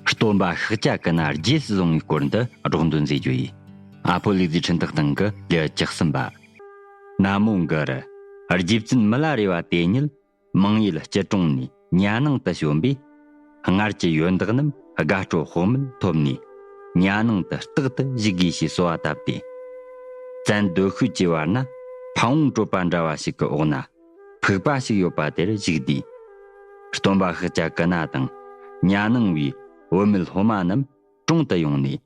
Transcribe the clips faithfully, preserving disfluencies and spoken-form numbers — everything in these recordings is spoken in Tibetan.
སྟོན་པ་ཤཱཀྱ་ཀུན་ནས་རྗེས་སུ་བཟུང་བའི་སྐོར་འདི་སྒྲོག་འདོན་མཛད་རྒྱུ་ཡིན། ཨ་ཕོ་ལུག་རྫིའི་འཕྲིན་ཐག་སྟེང་གི་ལེའུ་བཅུ་གསུམ་པ། ན་མོ་གུ་རུ། རྗེ་བཙུན་མི་ལ་རས་པ་དེ་ཉིད་མང་ཡུལ་སྐྱིད་གྲོང་ནས་ཉ་ནང་དུ་བྱོན་པས། སྔར་གྱི་ཡོན་བདག་རྣམས་དགའ་སྤྲོ་དཔག་མེད་ཐོབ་ནས། ཉ་ནང་དུ་རྟག་ཏུ་བཞུགས་དགོས་ཞེས་གསོལ་བ་བཏབ་སྟེ། བཙན་སྡོད་ཤོས་ཀྱི་བར་ན་ཕ་བོང་གྲོད་པ་འདྲ་བ་ཞིག་གི་འོག་ན། ཕུག་པ་ཞིག་ཡོད་པ་དེར་བཞུགས་དུས། སྟོན་པ་ཤཱཀྱ་ཀུན་ནས་དང་ཉ་ནང་བའི་བུད་མེད་སློབ་མ་རྣམས་གྲོང་དུ་ཡོང་ནས།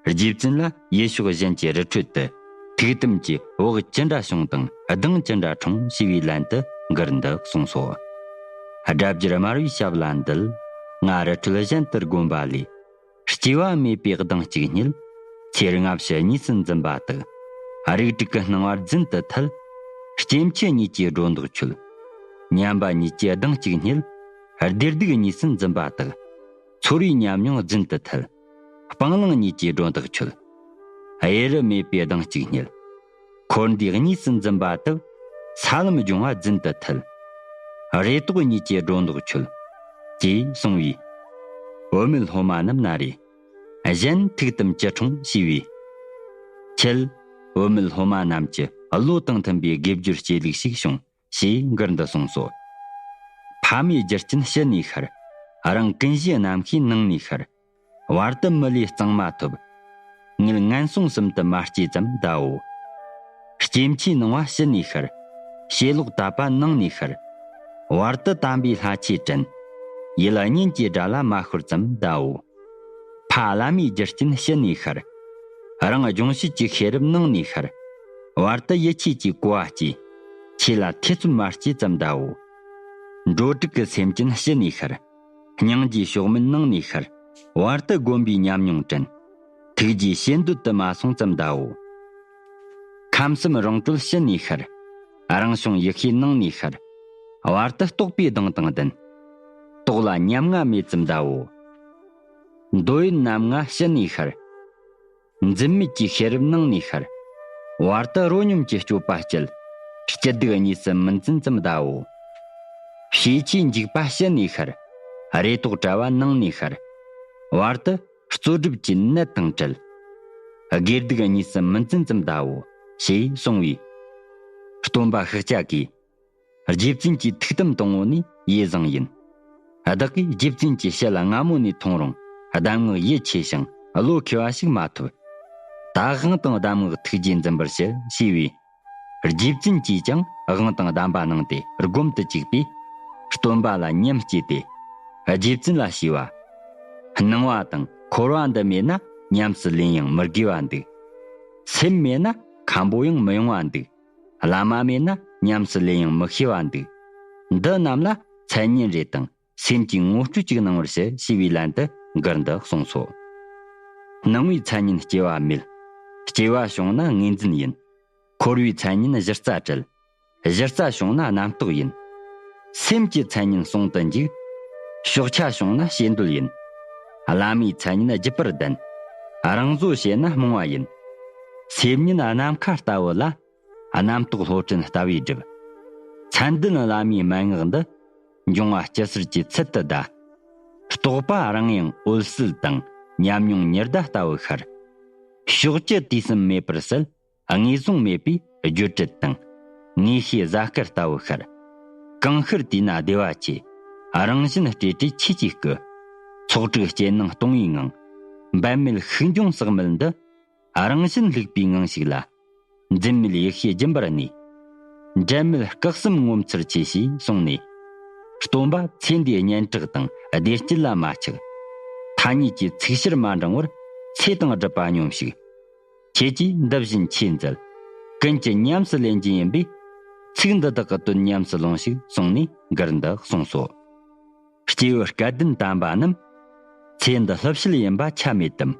རྗེ་བཙུན་ལ་ཡུལ་ཕྱོགས་གཞན་གྱི་རི་ཁྲོད་དུ་ཐུགས་དམ་གྱི་བག་ཅི་འདྲ་བྱུང་དང་གདངས་ཅི་འདྲ་འཁྲུངས་ཞེས་པའི་ལན་དུ་མགུར་འདི་གསུངས་སོ། སྒྲ་བསྒྱུར་སྨྲ་བའི་ཞབས་ལ་འདུད། ང་རི་ཁྲོད་གཞན་དུ་བསྒོམས་པ་ལས། སྐྱེ་བ་མེད་པའི་གདངས་གཅིག་རྙེད། ཚེ་སྔ་ཕྱི་གཉིས་སུ་འཛིན་པ་དག། རིགས་དྲུག་གི་སྣང་བ་རྫུན་དུ་ཐལ། སྐྱེ་འཆི་གཉིས་ཀྱི་སྒྲོ་འདོགས་ཆོད། ཉམས་པ་གཉིས་ཀྱི་གདངས་གཅིག་རྙེད། བདེ་སྡུག་གཉིས་སུ་འཛིན་པ་དག། ཚོར་བའི་ཉམས་མྱོང་རྫུན་དུ་ཐལ། སྤང་བླང་གཉིས་ཀྱི་སྒྲོ་འདོགས་ཆོད། དབྱེ་རུ་མེད་པའི་གདངས་གཅིག་རྙེད། འཁོར་འདས་གཉིས་སུ་འཛིན་པ་དག། ས་ལམ་སྦྱོང་བ་རྫུན་དུ་ཐལ། རེ་དོགས་གཉིས་ཀྱི་སྒྲོ་འདོགས་ཆོད། ཅེས་གསུངས་པས། བུད་མེད་སློབ་མ་རྣམས་ན་རེ། གཞན་ཐུགས་དམ་ཅི་འཁྲུངས་ཞུས་པས། ཁྱེད་བུད་མེད་སློབ་མ་རྣམས་ཀྱི་བློ་དང་མཐུན་པའི་དགེ་སྦྱོར་བྱེད་ལུགས་ཤིག་བྱུང་། ཞེས་མགུར་འདི་གསུངས་སོ། ཕ་མའི་རྒྱུ་རྐྱེན་ཕྱི་ནས་ཤར། རང་ཀུན་གཞིའི་རྣམ་ཤེས་ནང་ནས་ཤར། བར་དུ་མི་ལུས་གཙང་མ་ཐོབ། ངེད་ངན་སོང་གསུམ་དུ་མ་སྐྱེས་ཙམ་གདའོ། སྐྱེ་འཆིའི་སྣང་བ་ཕྱི་ནས་ཤར། ཕྱི་ལོགས་དད་པ་ནང་ནས་ཤར། བར་དུ་དམ་པའི་ལྷ་ཆོས་དྲན། ཡུལ་གཉེན་གྱི་དགྲ་ལ་མ་ཤོར་ཙམ་གདའོ། ཕ་བླ་མའི་རྒྱུ་རྐྱེན་ཕྱི་ནས་ཤར། རང་སྦྱོང་བྱེད་ཀྱི་ཤེས་རབ་ནང་ནས་ཤར། བར་དུ་ཡིད་ཆེས་ཀྱི་གོ་བ་སྐྱེས། ཆོས་ལ་ཐེ་ཚོམ་མ་སྐྱེས་ཙམ་གདའོ། འགྲོ་དྲུག་གི་སེམས་ཅན་ཕྱི་ནས་ཤར། སྙིང་རྗེའི་ཕྱོགས་མིན་ནང་ནས་ཤར། བར་དུ་བསྒོམ་པའི་ཉམས་མྱོང་དྲན། ཐུགས་རྗེའི་བྱེད་འདོད་དུ་མ་སོང་ཙམ་གདའོ། ཁམས་གསུམ་རང་གྲོལ་ཕྱི་ནས་ཤར། རང་བྱུང་ཡེ་ཤེས་ནང་ནས་ཤར། བར་དུ་རྟོགས་པའི་གདངས་དང་ལྡན། རྟོགས་ལ་ཉམ་ང་མེད་ཙམ་གདའོ། འདོད་ཡོན་རྣམ་ལྔ་ཕྱི་ནས་ཤར། འཛིན་མེད་ཀྱི་ཤེས་རབ་ནང་ནས་ཤར། བར་དུ་རོ་སྙོམས་ཀྱི་སྤྱོད་པ་སྐྱེད། སྐྱིད་སྡུག་གཉིས་སུ་མི་འཛིན་ཙམ་གདའོ། ཤེས་བྱའི་འཇུག་པ་ཕྱི་ནས་ཤར། རེ་དོགས་བྲལ་བ་ནང་ནས་ཤར། བར་དུ་རྩོལ་སྒྲུབ་ཀྱི་ནད་དང་བྲལ། དགེ་སྡིག་གཉིས་སུ་མི་འཛིན་ཙམ་གདའོ། ཞེས་གསུངས་པས། སྟོན་པ་ཤཱཀྱ་གིས། རྗེ་བཙུན་གྱི་ཐུགས་དམ་དང་པོ་ནི་ཡིད་བཟང་ཡིན། བདག་གིས་རྗེ་བཙུན་གྱི་ཞལ་སྔ་མོ་ནས་མཐོང་རུང་གདམས་ངག་ཡིད་ཆེས་ཤིང་བློ་མཁས་པ་ཞིག་མ་ཐོབ། ད་དབང་དང་གདམས་ངག་ཐུགས་རྗེས་འཛིན་པར་བྱེད་ཞེས་པས། རྗེ་བཙུན་གྱིས་ཀྱང་དབང་དང་གདམས་པ་གནང་སྟེ་སྒོམ་དུ་བཅུག་པས། སྟོན་པ་ལ་ཉམས་བསྐྱེད་དེ། རྗེ་བཙུན་ལ་ཞུས་པ། སྣང་བ་དང་འཁོར་བ་འདི་མེད་ན་ཉམས་སུ་ལེན་ཡང་མི་དགོས་པ་འདུག། སེམས་མེད་ན་མཁན་པོ་ཡང་མི་ཡོང་བ་འདུག། བླ་མ་མེད་ན་ཉམས་སུ་ལེན་ཡང་མི་ཤེས་པ་འདུག། འདི་རྣམས་ལ་མཚན་ཉིད་རེ་དང་སེམས་ཀྱི་ངོ་སྤྲོད་ཅིག་གནང་བར་ཞུ་ཞེས་པའི་ལན་དུ་མགུར་འདི་གསུངས་སོ། སྣང་བའི་མཚན་ཉིད་སྐྱེ་བ་མེད། སྐྱེ་བ་བྱུང་ན་ངོས་འཛིན་ཡིན། འཁོར་བའི་མཚན་ཉིད་གཞི་རྩ་བྲལ། གཞི་རྩ་བྱུང་ན་རྣམ་རྟོག་ཡིན། སེམས་ཀྱི་མཚན་ཉིད་ཟུང་དུ་འཇུག། ཕྱོགས་ཆ་བྱུང་ན་བྱེད་འདོད་ཡིན། བླ་མའི་མཚན་ཉིད་བརྗིད་པར་ལྡན། རང་བཟོ་བྱས་ན་རྨོངས་པ་ཡིན། སེམས་ཉིད་ནམ་མཁའ་ལྟ་བུ་ལ། རྣམ་རྟོག་ལྷོ་སྤྲིན་ལྟ་བུའི་སྒྲིབ། མཚན་ལྡན་བླ་མའི་མན་ངག་འདི། འབྱུང་བ་སྤྱི་ཟུར་གྱི་ཚུལ་དུ་གདའ། རྟོག་པ་རང་ཡང་འོད་གསལ་དང་ཉམས་མྱོང་ཉི་ཟླ་ལྟ་བུ་ཤར། ཕྱོགས་བཅུ་དུས་གསུམ་མེད་པར་གསལ། ངོས་བཟུང་མེད་པའི་སྒྱུ་འཕྲུལ་དང་། ངེས་ཤེས་གཟའ་སྐར་ལྟ་བུ་ཤར། གང་ཤར་དུས་ན་བདེ་བ་ཆེ། རང་བཞིན་སྤྲོས་བྲལ་ཆོས་ཀྱི་སྐུ། ཚོགས་དྲུག་རྐྱེན་སྣང་སྟོང་པའི་ངང་། འབད་མེད་ཤུགས་འབྱུང་ཟག་མེད་འདི། རང་བཞིན་ལྷུག་པའི་ངང་ཞིག་ལ། འཛིན་མེད་ཡེ་ཤེས་སྦྱིན་པར་གནས། འབྲལ་མེད་སྐུ་གསུམ་ངོ་མཚར་ཆེ་ཞེས་གསུངས་ནས། སྟོན་པ་ཚེ་འདིའི་སྙན་གྲགས་དང་བདེ་སྐྱིད་ལ་མ་ཆགས། ཐ་སྙད་ཀྱི་ཚིག་ཕྱིར་མ་འབྲང་བར་ཚེ་དང་སྒྲུབ་པ་སྙོམས་ཤིག། ཁྱེད་ཀྱིས་འདི་བཞིན་ཆོས་མཛད། ཀུན་གྱིས་ཉམས་སུ་ལེན་རྒྱུ་ཡིན་པས། ཚིག་འདི་དག་གི་དོན་ཉམས་སུ་ལོངས་ཤིག་གསུངས་ནས་མགུར་འདི་གསུངས་སོ། སྐྱེས་བུ་སྐལ་ལྡན་དམ་པ་རྣམས། ཚེ་འདི་བསླུ་བྱེད་ཡིན་པ་ཆ་མེད་དམ།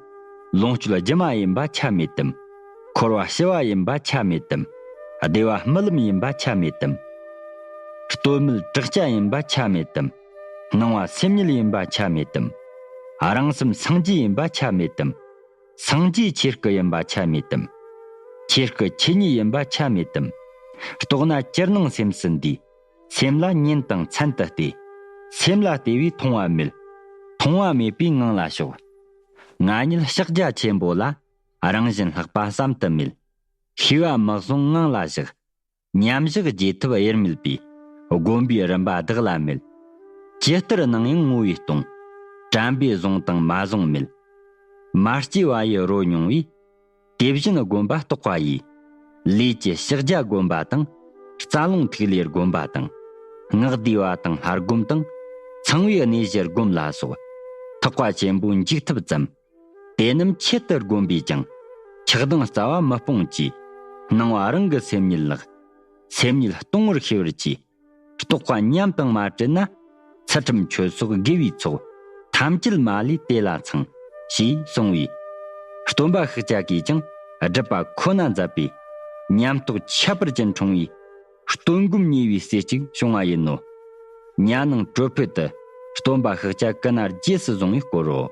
ལོངས་སྤྱོད་སྒྱུ་མ་ཡིན་པ་ཆ་མེད་དམ། འཁོར་བ་ཞི་བ་ཡིན་པ་ཆ་མེད་དམ། བདེ་བ་རྨི་ལམ་ཡིན་པ་ཆ་མེད་དམ། སྟོད་སྨད་བྲག་ཅ་ཡིན་པ་ཆ་མེད་དམ། སྣང་བ་སེམས་ཉིད་ཡིན་པ་ཆ་མེད་དམ། རང་སེམས་སངས་རྒྱས་ཡིན་པ་ཆ་མེད་དམ། སངས་རྒྱས་ཆོས་སྐུ་ཡིན་པ་ཆ་མེད་དམ། ཆོས་སྐུ་ཆོས་ཉིད་ཡིན་པ་ཆ་མེད་དམ། རྟོགས་ན་ཅིར་སྣང་སེམས་སུ་འདུས། སེམས་ལ་ཉིན་དང་མཚན་དུ་ལྟོས། སེམས་ལ་ལྟོས་པས་མཐོང་བ་མེད། སྤོང་བ་མེད་པའི་ངང་ལ་ཞོག། ང་ཉིད་ཕྱག་རྒྱ་ཆེན་པོ་ལ། རང་བཞིན་ལྷག་པ་བསམ་དུ་མེད། ཤེས་པ་མི་བཟུང་ངང་ལ་བཞག། མཉམ་བཞག་རྒྱས་ཐུབ་དབྱེར་མེད་པའི། སྒོམ་པའི་རིམ་པ་བདག་ལ་མེད། ཇི་ལྟར་སྣང་ཡང་ངོ་བོས་སྟོང་། དྲན་པས་བཟུང་དང་མ་བཟུང་མེད། མ་སྐྱེས་པ་ཡི་རོ་མྱོང་བས། དེ་བཞིན་སྒོམ་པ་རྟོགས་པ་ཡིས། ལས་ཀྱི་ཕྱག་རྒྱ་བསྒོམ་པ་དང་། རྩ་རླུང་ཐིག་ལེ་བསྒོམ་པ་དང་། སྔགས་བཟླས་པ་དང་ལྷ་སྒོམ་དང་། ཚངས་པའི་གནས་བཞི་སྒོམ་ལ་སོགས། ཐེག་པ་ཆེན་པོ་མཇུག་ཐུབ་ཙམ། དེ་རྣམས་ཆེད་དུ་བསྒོམ་པས་ཀྱང་། ཆགས་སྡང་རྩ་བ་མི་སྤོང་གྱིས། སྣང་བ་རང་གི་སེམས་ཉིད་ལགས། སེམས་ཉིད་སྟོང་པར་ཤེས་པར་གྱིས། རྟོགས་པ་ཉམས་དང་མ་བྲལ་ན། ཚུལ་ཁྲིམས་ཆོས་སོགས་དགེ་བའི་ཚོགས། ཐམས་ཅད་མ་ལུས་དེ་ལ་ཚང་། ཞེས་གསུངས་པས། སྟོན་པ་ཤཱཀྱ་གིས་ཀྱང་སྒྲུབ་པ་ཁོ་ན་མཛད་པས། ཉམས་རྟོགས་ཁྱད་པར་ཅན་འཁྲུངས་པས། སྟོན་སྒོམ་གཉིས་པའི་རྩེ་གཅིག་བྱུང་བ་ཡིན་ནོ། ཉ་ནང་གྲོལ་ཕུད་དུ། སྟོན་པ་ཤཱཀྱ་ཀུན་ན་རྗེས་སུ་བཟུང་བའི་སྐོར་རོ།